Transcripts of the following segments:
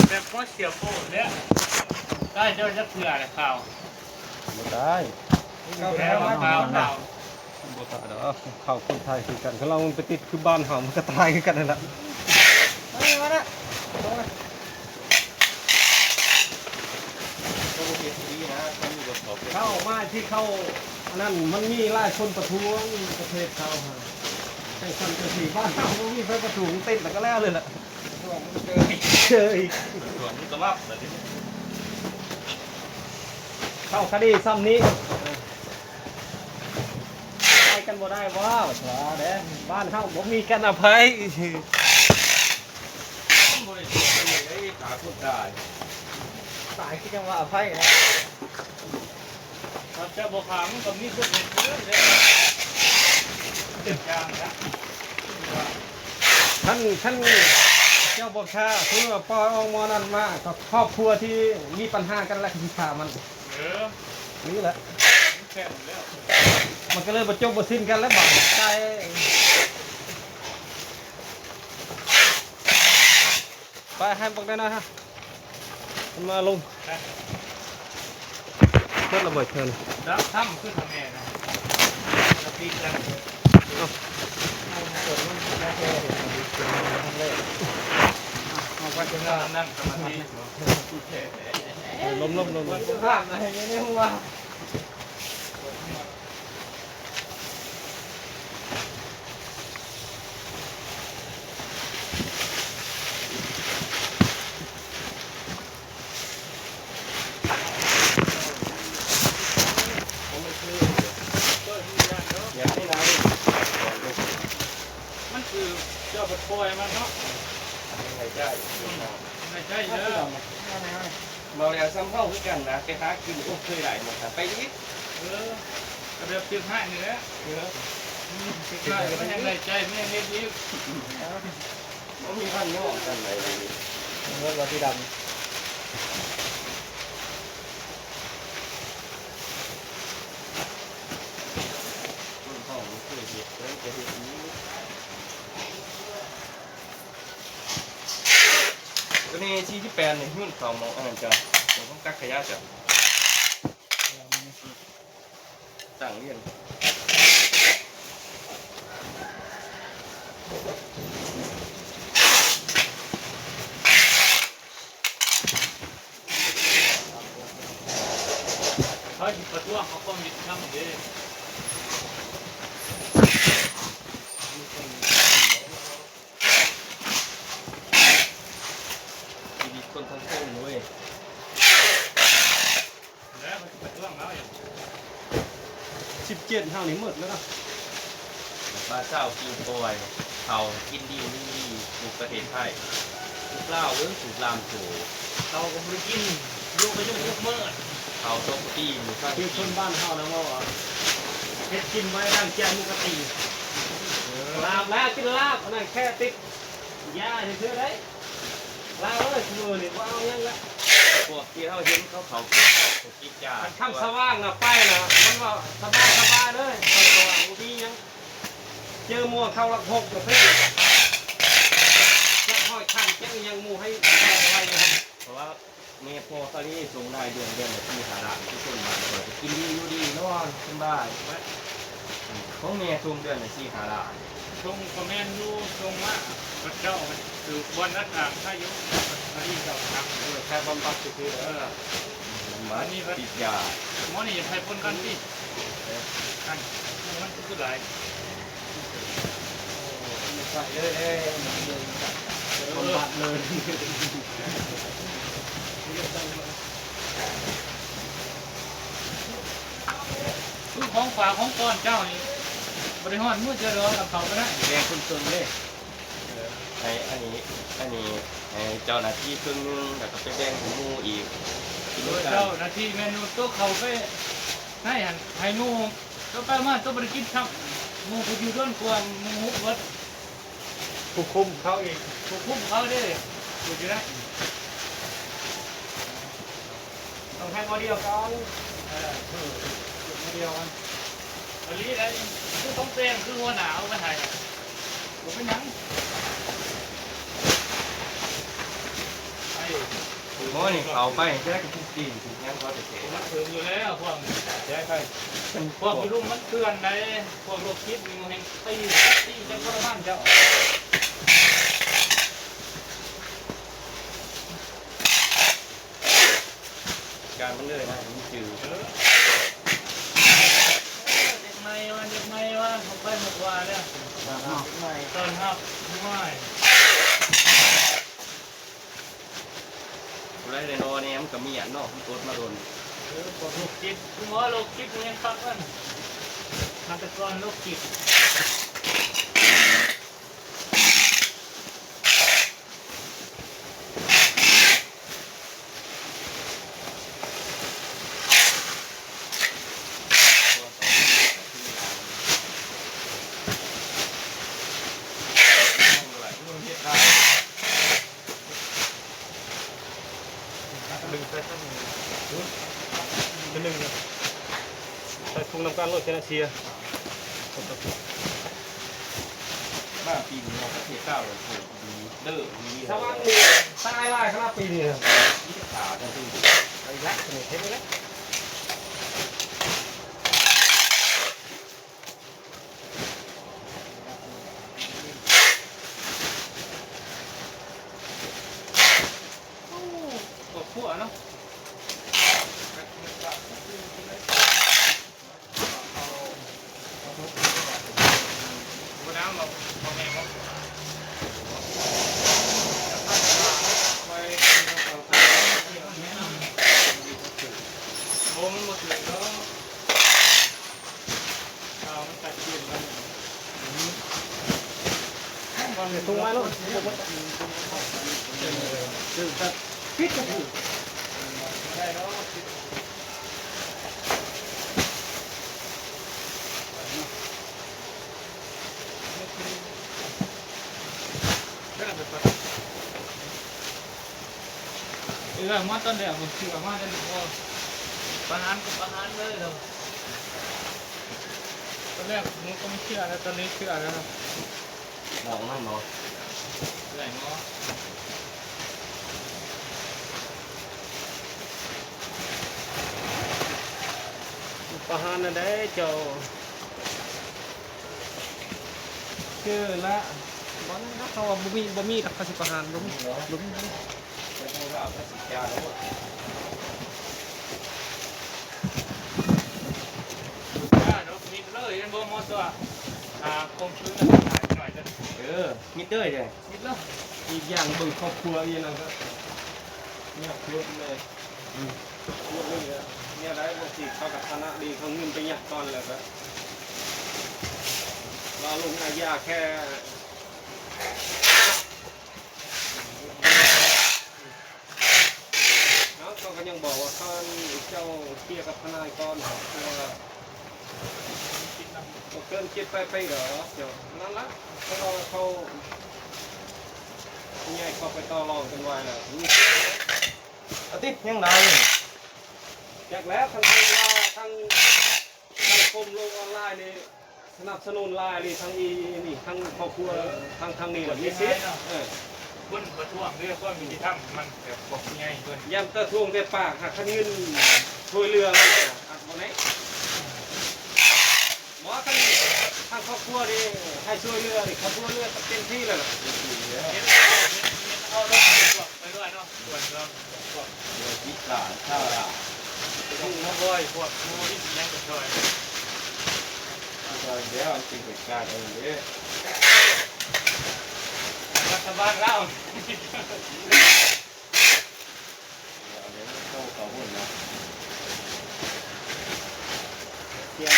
ແບບບໍ່ເສຍໂປ້ແລ້ວ ຕາຍເຈົ້າຈັກເທື່ອແລ້ວຂ່າວ ບໍ່ຕາຍ ແລ້ວຂ່າວ ຂ່າວ ບໍ່ຕາຍດອກ ເຂົາຄົນໄທຄືກັນ ຄັນລາວມັນໄປຕິດຄືບ້ານເຮົາ ມັນກໍຕາຍຄືກັນນັ້ນລະ ມານີ້ ມານະ ເຂົ້າມາທີ່ເຂົ້າ ອັນນັ້ນ ມັນມີຫຼາຍຄົນປະທ້ວງປະເທດເຂົາຫັ້ນ ຈັ່ງຊັ້ນຈັ່ງຊີ້ ບ້ານເຮົາບໍ່ມີໃຜປະທ້ວງ ເຕັ້ນແລ້ວກໍແລ້ວເລີຍລະ ເຊີຍ ປະທ້ວງນີ້ກໍລັບແລ້ວ ເຂົ້າຄະດີຊ່ຳນີ້ ໄປກັນບໍ່ໄດ້ບໍ່ ວ່າຊະເດ້ ບ້ານເຮົາບໍ່ມີການອະໄພ ບໍ່ໄດ້ເສຍຫຍັງເດ້ ຂ້າຄົນຕາຍ ຕາຍຄືຈັ່ງວ່າອະໄພນະ ຖ້າເຈົ້າບໍ່ຂ້າມັນກໍມີຄົນເຮັດເດີ ເຮັດຢ່າງນະ ຄັນ ຄັນເຈົ້າບໍ່ຂ້າ ຄືວ່າປ່ອຍອອກໝໍນັ້ນມາ ກໍຄອບຄົວທີ່ມີປັນຫາກັນແລ້ວກໍຊິຂ້າມັນ ເອີ ນີ້ແຫຼະ ມັນແມ່ນແລ້ວ ມັນກໍເລີຍບໍ່ຈົບບໍ່ສິ້ນກັນແລ້ວບາດນີ້ ຕາຍ ໄປໃຫ້ບັກໄດ້ໜ້ອຍຮະ ມັນມາລົງ ເບິດລະບໍ່ເທີນ ດັບຊ້ຳຄືທຳແມ່ນະ ເອົາ ເອົາໄປເຖິງນັ້ນ ນັ່ງສະມາທິ ເອີ ລົມໆໆໆ ຂ້າມນະ ໃຫ້ຢູ່ໃນຫົວ ມັນຄືເຈົ້າໄປປ່ອຍມັນເນາະ ໃຫ້ໃຈ ໃຫ້ໃຈເດີ ເວົ້າແລ້ວຊ່ຳເວົ້າຄືກັນນະ ໄປຫາກິນ ໂອ້ ເຄີຍໄດ້ໝົດ ໄປອີກ ເອີ ກໍແບບຖືກຮ້າຍນີ້ແຫຼະ ເອີ ຖືກຮ້າຍກໍຍັງໄດ້ໃຈ ມັນຍັງເຮັດອີກ ບໍ່ມີພັນຍ້ອງກັນໃດ ເງິນວ່າສີດຳ ຄົນເຮົາມັນເຄີຍເຮັດ ແລ້ວຈະເຮັດອີກ ຕົວນີ້ສີ່ສິບແປດນີ້ ຫຸ້ນເຂົ້າໝ່ອງອັນນັ້ນເຈົ້າ ໝ່ອງເຂົາກັກຂະຫຍະເຈົ້າ ຕັ້ງຮຽນ ເຂົາຊິປະທ້ວງເອົາຄວາມຍຸຕິທຳເດ້. ຊີວິດຄົນສັງຄົມເວີຍ ແລ້ວມັນຊິປະທ້ວງເຮົາຫຍັງ? ສິບເຈັດເຮົານີ້ໝົດແລ້ວເນາະ ປາຊາວກິນກ້ອຍ ເຂົາກິນດີຢູ່ດີຢູ່ປະເທດໄທ ສູບເຫຼົ້າເອີຍ ສູບລາມໂຈ ເຂົາກໍບໍ່ໄດ້ກິນ ຢູ່ກໍຍົກຍົກມື້ ເຂົາຕົກຕີນ ເປັນຄົນບ້ານເຮົານະ ເວົ້າວ່າເຮັດກິນບໍ່ໄດ້ດັ່ງໃຈ ມັນກໍຕີ ເອີ ລາບແລ້ວກິນລາບ ອັນນັ້ນແຄ່ຕິດຢາຊື່ໆເດ້. ລາວເອີຍ ຊຸມື້ນີ້ບໍ່ເອົາຫຍັງລະ ພວກທີ່ເຮົາເຫັນເຂົາເຂົ້າເຂົາກິນຢາ ຄັນຄ່ຳສະຫວ່າງນະໄປນະ ມັນວ່າສະບາຍໆເລີຍ ຄ່ຳສະຫວ່າງບໍ່ມີຫຍັງ ເຈີໝໍເຂົ້າຫຼັກຫົກນະເພິ່ນ ຈັກຮ້ອຍຄັນ ຈັກອີ່ຫຍັງໝູ່ໃຫ້ໄປຢູ່ ເພາະວ່າແມ່ພໍ່ເຂົານີ້ສົ່ງລາຍເດືອນ ເດືອນລະສີ່ຫ້າລ້ານ ຄືຄົນບ້ານຂ້ອຍ ກິນດີຢູ່ດີນອນສະບາຍ ຂອງແມ່ສົ່ງເດືອນລະສີ່ຫ້າລ້ານ ສົ່ງກໍແມ່ນຢູ່ ສົ່ງມາ ບັດເຈົ້າມັນຖືກບ່ອນອັດຖານໃຫ້ຢູ່ ອັນນີ້ເຈົ້າທາງ ເອີ ແຄ່ບຳບັດຊື່ໆ ເອີ ບຳບັດຕິດຢາ ໝໍນີ້ຢາກໃຫ້ປົນກັນຕິ ເອີ ອັນ ມັນຄືຫຼາຍ ໃສ່ເລີຍເດ້ ບຳບັດເລີຍ. ຄືຂອງຝາກຂອງຕ້ອນເຈົ້ານີ້ ບໍ່ໄດ້ຮອດມື້ເທື່ອດອກ ເອົາເຂົ້າໄປນະ ແບ່ງເຄິ່ງໆເດ້ ໃຫ້ອັນນີ້ ອັນນີ້ໃຫ້ເຈົ້າໜ້າທີ່ເຄິ່ງໜຶ່ງ ແລ້ວກໍໄປແບ່ງໃຫ້ໝູ່ອີກ ກິນນຳກັນ ເຈົ້າໜ້າທີ່ແມ່ນຢູ່ ໂຕເຂົ້າໄປໃຫ້ຫັ້ນ ໃຫ້ໝູ່ ໂຕໄປມາ ໂຕບໍ່ໄດ້ກິນຊ້ຳ ໝູ່ຜູ້ຢູ່ດົນກວ່າ ໝູ່ຮຸບເບິດ. ຜູ້ຄຸມເຂົາອີກ ຜູ້ຄຸມເຂົາເດ້ ຢູ່ໃນ ຕ້ອງໃຫ້ໝໍດຽວກ່ອນ ເອີ ໝໍດຽວກ່ອນ ອີ່ຫຼີໃດ ຄືຂອງແປງ ຄືຫົວໜ້າເອົາໄປໃຫ້ ບໍ່ເປັນຫຍັງ. ໝໍນີ້ເອົາໄປແຈກກັບທຸກປີນທຸກຫຍັງເຂົາແທ້ໆ ມັນເຖິງຢູ່ແລ້ວພວກນີ້ ແຈກໄປ ພວກຢູ່ລຸ່ມມັນເຖື່ອນໃດ ພວກໂລກຈິດນີ້ມັນແຮ່ງຕີ ຕີຈັກທໍລະມານເຈົ້າ. ການມັນເລີຍນະ ມັນຈື່ ເອີ ເດັກໃໝ່ວ່າ ເດັກໃໝ່ວ່າ ເຂົ້າໄປໝົດວ່າແລ້ວ ຕ້ອນຮັບ ໂອ້ຍ ຜູ້ໃດໄດ້ໜໍ່ແດ່ ມັນກະມຽນເນາະ ມັນກົດມາດົນ ເອີ ພວກໂລກຈິດ ໝໍໂລກຈິດມັນຍັງຄັກເນາະ ຄາດຕະກອນໂລກຈິດ. ດຶງໃສ່ ໃສ່ທຸງນຳກັນໂລດ ແຄ່ນັ້ນເຊຍ. ມາປີນີ້ເນາະ ປະເທດລາວໂອ້ໂຫ ດີເດີ ດີ ສະຫວ່າງນີ້ຕາຍຫຼາຍຂະໜາດປີນີ້ນະ ມີແຕ່ຂາຈັ່ງຊີ້ ໄປລະ ເຫັນແລ້ວ. ໂອ້ ຄອບຄົວເນາະ. ເອີ ມາຕອນແລກ ເຊື່ອມາແຕ່ ປະຫານກໍປະຫານເລີຍ. ຕອນແລກມັນກໍບໍ່ເຊື່ອ ແຕ່ຕອນນີ້ເຊື່ອແລ້ວ. ເວົ້ານຳບໍ່ ເອື້ອຍເນາະ ປະຫານນັ້ນໄດ໋ເຈົ້າ. ເອີ ລະ ບໍ່ນັ້ນນະ ເຂົາວ່າບໍ່ມີ ບໍ່ມີດອກ ເຂົາຊິປະຫານ ບໍ່ມີ ບໍ່ມີ ບໍ່ມີ. ມິດເລີຍ ບໍ່ໝົດຕົວະ ອ່າ ຄົມຄືນ ເອີ ມິດເລີຍເດ້ ມິດເລີຍ. ອີກຢ່າງເບິ່ງຄອບຄົວອີ່ຫຍັງກໍຍາກໂພດແຫຼະ. ອືມ ແນວໃດບໍ່ຊິເຂົາກໍຖານະດີ ເຂົາເງິນໄປຍັກກ່ອນແລ້ວກໍລໍລົງອາຍາແຄ່ ເນາະ ເຂົາກໍຍັງບອກວ່າ ເຂົາ ເຈົ້າເຄລຍກັບທະນາຍກ່ອນ ເພາະວ່າບໍ່ເກີນເຈັດແປດປີດອກ ເຈົ້າ ນັ້ນລະ ເພາະວ່າເຂົາ ຜູ້ໃຫຍ່ເຂົາໄປຕໍ່ລອງກັນໄວ້ແລ້ວ. ອາຕິ ຍັງຫຼາຍຢູ່ ຈັກແລ້ວ ຄັນເພິ່ນວ່າທາງ ສັງຄົມໂລກອອນລາຍນີ້ສະໜັບສະໜູນຫຼາຍເລີຍ ທັງອີ່ນີ້ ທັງຄອບຄົວ ທັງ ທັງນີ້ລະມີສິດ. ເອີ ຄົນປະທ້ວງເລື່ອງຄວາມຍຸຕິທຳ ມັນແບບພວກຜູ້ໃຫຍ່ເພິ່ນ ຢ້ານແຕ່ທວງແຕ່ປາກ ຫາກຄັນເງິນຊ່ວຍເຫຼືອມັນກໍອາດບໍ່ໄດ້. ບໍ່ ທາງ ທາງຄອບຄົວນີ້ໃຫ້ຊ່ວຍເຫຼືອນີ້ ຄອບຄົວເຫຼືອກໍເຕັມທີ່ແລ້ວລະ. ເຫັນ ເຫັນ ເຫັນເຂົາລົງໄປດ້ວຍເນາະ ສ່ວນເນາະ. ພວກເມກາ ຊາວລາວ ໄປຢູ່ນຳບ່ອຍ ພວກໂມວິນຫຍັງກໍຊ່ອຍ ຊ່ອຍແລ້ວ ມັນເປັນເຫດການອັນນີ້ເດ້ ລັດຖະບານລາວ ເອົາເດ້ ເຂົ້າ ເຂົ້າຫຸ້ນນະ ປ່ຽນ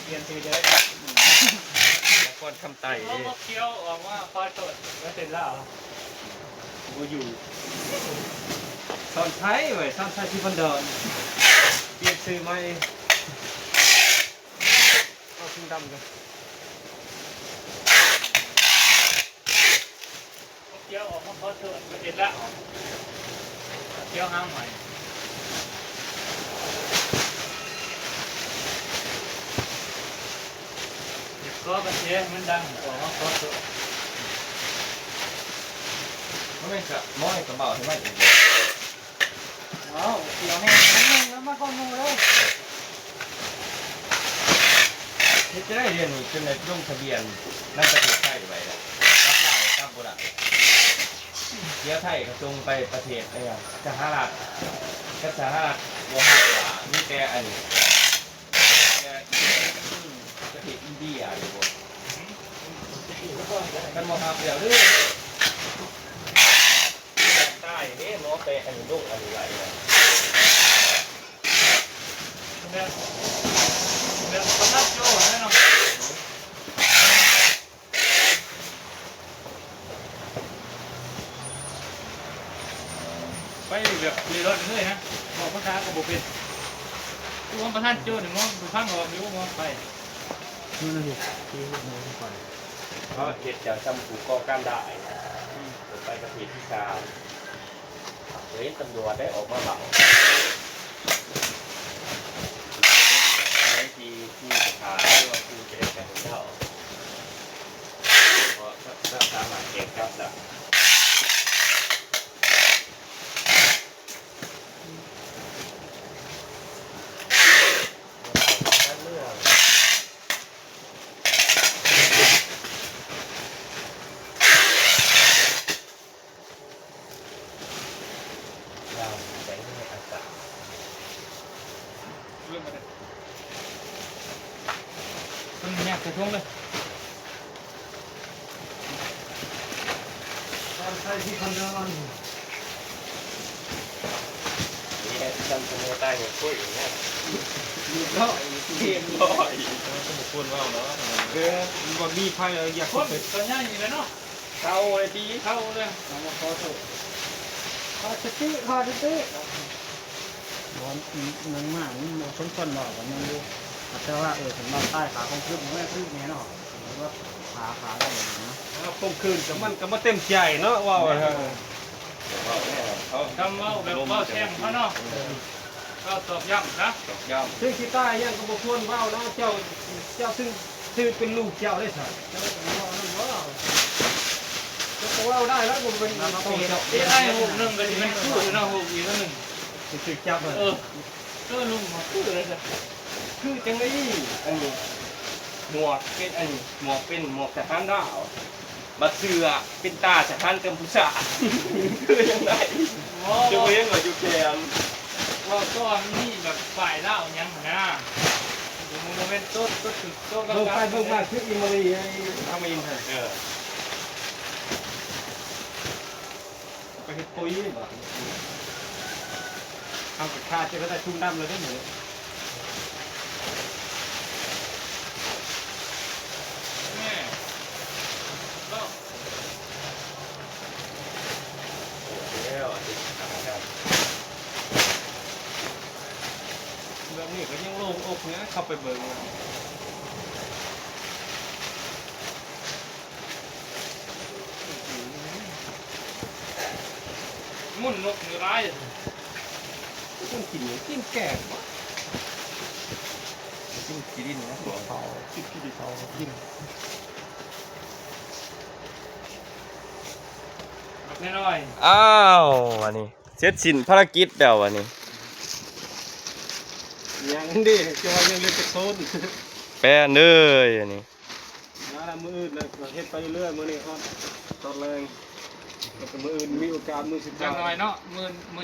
ປ່ຽນຊື່ເດີ ນະຄອນຄຳໄຕ ເຮົາບໍ່ຂຽວອອກມາຂໍໂທດປະເທດລາວ. ບໍ່ຢູ່ ສອນໄຊເວີຍ ສອນໄຊ ສີພັນດອນ ປ່ຽນຊື່ໃໝ່ ເອົາທຸງດຳກ່ອນ ຂຽວອອກມາຂໍໂທດປະເທດລາວ ຂຽວຫາງໃໝ່ ຢາກຂໍກະເສຍໃຫ້ມັນດັງ ອອກມາຂໍໂທດ ບໍ່ແມ່ນກະໝໍໃຫ້ກະເບົາໃຫ້ມັນອີກເດ້. ເອົາ ຂຽວແຫ້ງ ແປັບໜຶ່ງ ແລ້ວມາກ່ອນໝູ່ເດີ. ເຮັດຈັ່ງໃດດຽວນີ້ ຈົນໄດ້ລົງທະບຽນນຳປະເທດໄທໄວ້ລະ ກັບລາວກັບບໍ່ໄດ້. ຂຽວໄທກໍສົ່ງໄປປະເທດ ອີຫຍັງ ສະຫະລັດ ກັບສະຫະລັດບໍ່ຮັບວ່າ ມີແຕ່ອັນນີ້ ແຕ່ປະເທດອິນເດຍນີ້ບໍ່ ຄັນບໍ່ຮັບແລ້ວເດີ ຕາຍເດ້ ໝໍໄປອັນນີ້ລົງອັນນີ້ໄວ້ນະ ແບບ ແບບປະທັບໂຈຫັ້ນແຫຼະເນາະ. ໄປແບບເລ່ລ່ອນເລີຍນະ ເວົ້າພາສາກໍບໍ່ເປັນ. ຄືວ່າປະທານໂຈນີ້ ມອງໄປຟັງອອກຢູ່ ມອງໄປ ເຂົາເຮັດຈັ່ງຊຳຜູ້ກໍ່ການຮ້າຍ ໄປປະເທດທີສາມ. ເຫັນຕຳຫຼວດໄດ້ອອກມາເວົ້າ ໃນທີ່ຄູຈະຂາຍ ຫຼືວ່າຄູຈະໄດ້ກັນເຈົ້າ ເພາະເຈົ້າສາມາດແກ່ງກັບໄດ້. ລາວແບງໃຫ້ອາສາ ເບິ່ງມາເດີ ເພິ່ນແຍກໃສ່ຖົງເລີຍ ຕອນໃສ່ທີ່ຄອນເດີ ນີ້ແຫຼະ ທີ່ນຳສະເໜີຕ່າງຫຍັງຄຸຍນະ ຮຽບຮ້ອຍ ຮຽບຮ້ອຍ ເອີ ກໍບໍ່ຄວນເວົ້າເນາະ ເອີ ບໍ່ມີໃຜຢາກ ຄົນກໍໃຫຍ່ແລ້ວເນາະ. ເຊົາເລີຍຕິ ເຊົາເລີຍ ເອົາມາຂໍໂທດ ຂໍສະຕິ ຂໍສະຕິ ບໍ່ ໜຶ່ງມາມັນບໍ່ສົມຄວນເວົ້າກັນໜຶ່ງຢູ່ ແຕ່ວ່າ ເອີ ຄັນເວົ້າຕາຍຂາຄົມຂືນ ມັນຄືແນ່ນອນ ເອີ ຂາ ຂາໄດ້ນະ ເອົາຄົມຂືນກັບມັນກໍບໍ່ເຕັມໃຈເນາະ ເວົ້າ ເອີ ເວົ້າແລ້ວ ເຂົາ ຄຳເວົ້າແບບເວົ້າແຊ່ງເຂົາເນາະ ເອີ ເວົ້າຕອກຢ້ຳຊະ ຕອກຢ້ຳ ເຖິງຊິຕາຍຫຍັງກໍບໍ່ຄວນເວົ້ານະ ເຈົ້າ ເຈົ້າ ຊຶ່ງ ຄືເປັນລູກເຈົ້າເດ້ຊະ ເຈົ້າກໍເວົ້ານຳບໍ່ ເຈົ້າກໍເວົ້າໄດ້ແລ້ວ ບໍ່ເປັນໂຕເຈົ້າ ເຮັດໃຫ້ຮູບໜຶ່ງກໍຊິແມ່ນຄືເນາະ ຮູບອີກໜຶ່ງ ຊິຖືກຈັບເລີຍ ເອີ ເອີ ລຸງມາຄືເລີຍຊະ ຄືຈັ່ງໃດ ອັນນີ້ ໝວກເປັນ ອັນນີ້ ໝວກເປັນໝວກທະຫານລາວ ບັດເສື້ອເປັນຕາທະຫານກຳປູຊາ ຄືຈັ່ງໃດ ເຈົ້າບໍ່ເຫັນວ່າຢູ່ແຂນ ເວົ້າຕໍ່ໃຫ້ມັນມີແບບປ້າຍລາວຫຍັງຫັ້ນນະ ບໍ່ແມ່ນໂຕ ໂຕຖືກໂຕ ເບິ່ງໄປເບິ່ງມາຄືອີ່ມາລີ ທຳອິນຫັ້ນ ເອີ ໄປເຮັດປຸຍບາດນີ້ ເຮົາກໍຂາດຈະໄດ້ທຸງດຳແລ້ວເດ້ມື້ນີ້ ແມ່ນ ແບບນີ້ກໍຍັງໂລ່ງອົກເນາະ ເຂົ້າໄປເບິ່ງ ມຸນນົກນີ້ຫຼາຍ ມັນກິນຫຍັງ ກິນແກງບໍ ກິນຂີ້ດິນນະ ກິນເຂົ້າ ກິນຂີ້ດິນເຂົ້າ ກິນ ບັກນ້ອຍໆ ອ້າວ ອັນນີ້ເສັດສິ້ນພາລະກິດແລ້ວ ອັນນີ້ ຍັງເດ້ ຈອຍຍັງເຫຼືອຈັກໂຊນ ແປນເອີຍ ອັນນີ້ ມາລະ ມື້ອື່ນລະເຮັດໄປເລື້ອຍ ມື້ນີ້ຮອດຕອນແລງ ແລ້ວກໍມື້ອື່ນມີໂອກາດ ມື້ສຸດທ້າຍ ຈັກໜ່ອຍເນາະ ມື້ ມື້